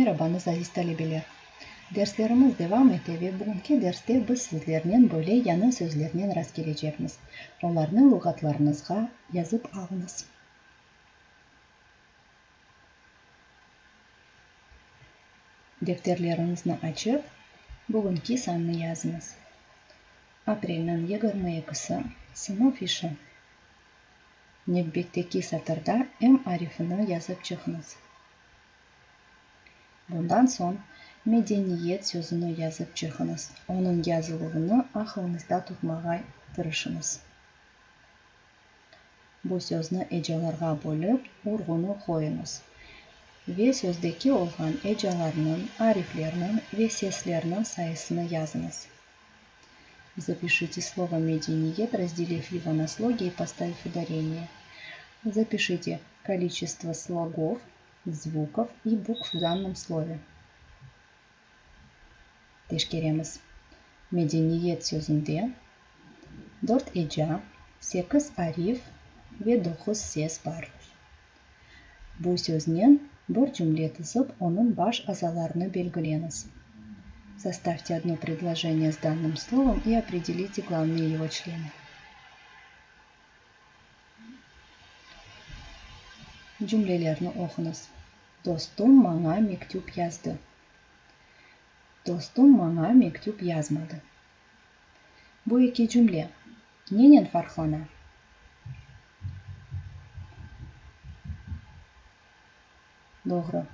Merabañız, aziz talebeler! Derslerimiz devam ete ve bugünki derste biz sizlernen böyle yañı sözlernen rastkelecekmiz. Olarnı luğatlarıñızğa yazıp alıñız. Defterleriñizni açıp, bugünki sannı yazıñız. Aprelniñ yigirmi ekisi, sınıf işi. Nevbetteki satırda M arifini yazıp çıqıñız. Bundan soñ medeniyet sözüni yazıp çıqıñız, onıñ yazıluvını aqılıñızda tutmağa tırışıñız. Bu sözni ecalarğa bölip, urğunı qoyuñız ve sözdeki olğan ecalarnıñ, ariflerniñ ve seslerniñ sayısını yazıñız. Запишите слово medeniyet, разделив его на слоги и поставив ударение. Запишите количество слогов, звуков и букв в данном слове. Teşkeremiz. Medeniyet sözünde dört eca, sekiz arif ve doquz ses bar. Bu söznen bir cümle tizip, onıñ baş azalarını belgileñiz. Составьте одно предложение с данным словом и определите главные его члены. Cümlelerni oquñız. Dostum maña mektüp yazdı. Dostum maña mektüp yazmadı. Bu eki cümle nenen farqlana? Doğru,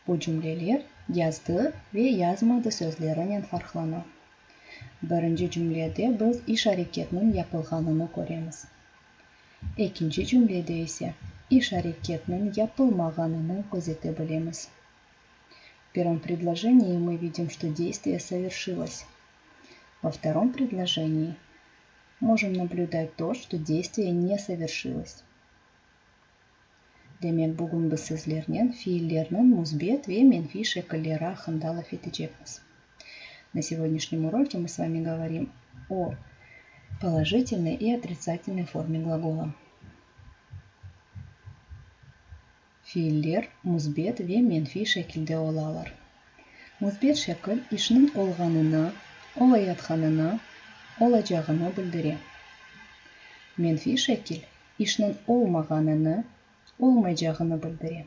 bu cümleler yazdı ve yazmadı sözlerinen farqlana. Birinci cümlede biz iş areketniñ yapılğanını köremiz. Ekinci cümlede ise iş areketniñ yapılmağanını közete bilemiz. В первом предложении мы видим, что действие совершилось. Во втором предложении можем наблюдать то, что действие не совершилось. Demek, bugün biz sizlernen fiillerniñ müsbet ve menfiy şekilleri aqqında laf etecekmiz. На сегодняшнем уроке мы с вами говорим о положительной и отрицательной форме глагола. Fiiller müsbet ve menfiy şekilde olalar. Müsbet şekil işniñ olğanını, olayatqanını, olacağını bildire. Menfiy şekil işniñ olmağanını, olmaycağını bildire.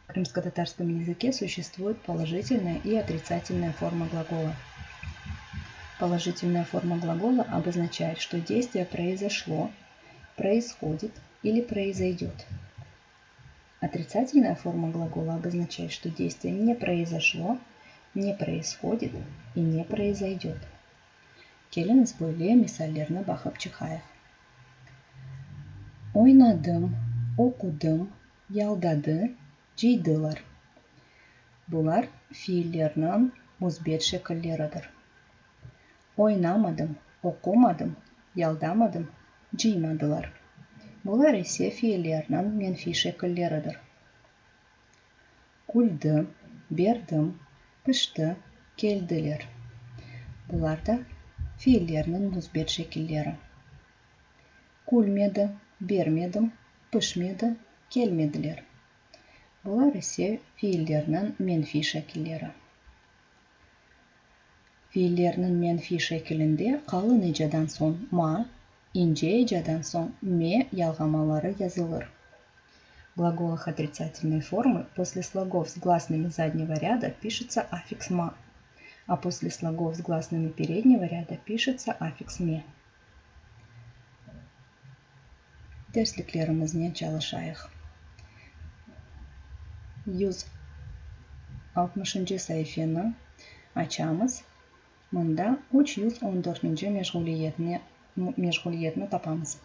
В крымско-татарском языке существует положительная и отрицательная форма глагола. Положительная форма глагола обозначает, что действие произошло, происходит или произойдет. Отрицательная форма глагола обозначает, что действие не произошло, не происходит и не произойдет. Keliñiz böyle misallerni baqıp çıqayıq. Oynadım, oqudım, yaldadı, cıydılar. Bular fiillerniñ müsbet şekilleridir. Oynamadım, oqumadım, yaldamadım, cıymadılar. Bular ise fiillerniñ menfiy şekilleridir. Küldi, berdim, pişti, keldiler. Bular da fiillerniñ müsbet şekilleri. Külmedi, bermedim, pişmedi, kelmediler. Bular ise fiillerniñ menfiy şekilleri. Fiillerniñ menfiy şekilinde qalın ecadan soñ ma, ince ecadan soñ me yalğamaları yazılır. В глаголах отрицательной формы после слогов с гласными заднего ряда пишется аффикс ма, а после слогов с гласными переднего ряда пишется аффикс ме. Dersliklerimiznen çalışayıq. 160-ncı saifeni açamız. Mında 314-nci meşğuliyetni meşğuliyetni tapamız.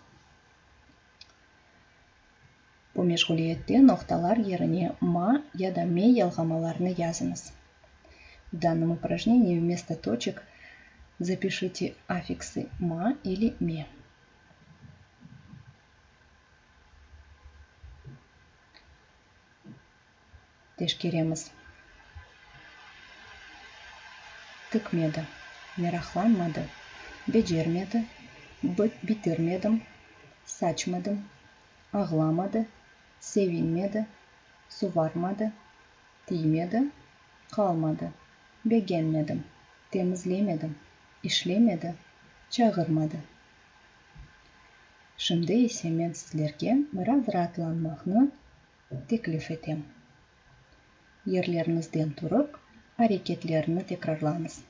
Bu meşğuliyette noqtalar yerine ma ya da me yalğamalarını yazıñız. В данном упражнении вместо точек запишите аффиксы ма или ме. Teşkeremiz. Tikmedi, meraqlanmadı, becermedi, bitirmedim, saçmadım, ağlamadı, sevinmedi, suvarmadı. Tiymedi, qalmadı, begenmedim, temizlemedim, işlemedi, çağırmadı. Şimdi ise men sizlerge biraz raatlanmaqnı teklif etem. Yerleriñizden turıp, areketlerni tekrarlañız.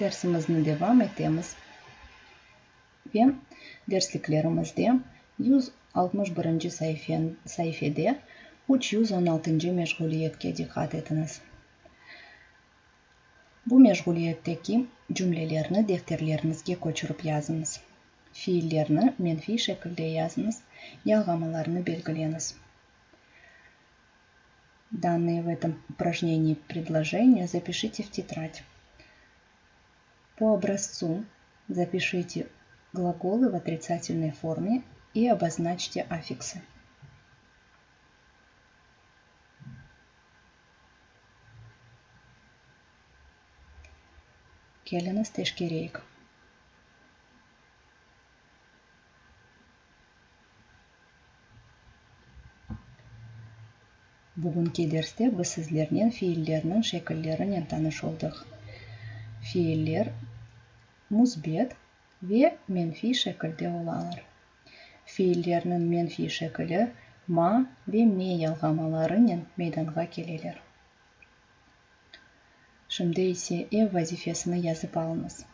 Dersimizni devam etemiz ve dersliklerimizde 161 saifede 316 meşğuliyetke diqqat etiñiz. Bu meşğuliyetteki cümlelerni defterleriñizge köçürip yazıñız. Fiillerni menfiy şekilde yazıñız, yalğamalarnı belgileñiz. Данные в этом упражнении предложения запишите в тетрадь. По образцу запишите глаголы в отрицательной форме и обозначьте аффиксы. Keliñiz teşkereyik. Bugünki derste biz sizlernen fiillerniñ şekillerinen tanış oldıq. Fiiller müsbet ve menfiy şekilde olalar. Fiillerniñ menfiy şekili ma ve me yalğamalarınen meydanğa keleler. Şimdi ise ev vazifesini yazıp alıñız.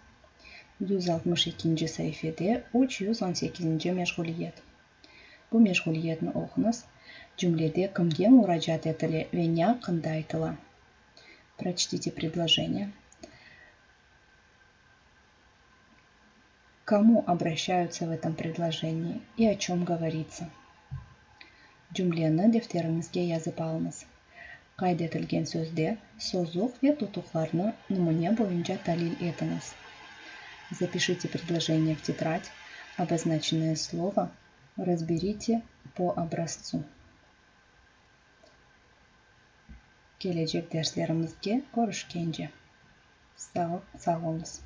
162 saifede 318 meşğuliyet. Bu meşğuliyetni oquñız, cümlede kimge muracaat etile ve ne aqqında aytıla? Proçtite predloženiye. K komu obraşayutsa v etom predloženii i o çöm govoritsa? Cümleni defteriñizge yazıp alıñız. Qayd etilgen sözde sozuq ve tutuqlarnı nümüne boyunca talil etiñiz. Zapişite predloženiye v tetrad, oboznaçennoye slovo razberite po obraztsu. Kelecek derslerimizge körüşkence. Sağ, sağ oluñız.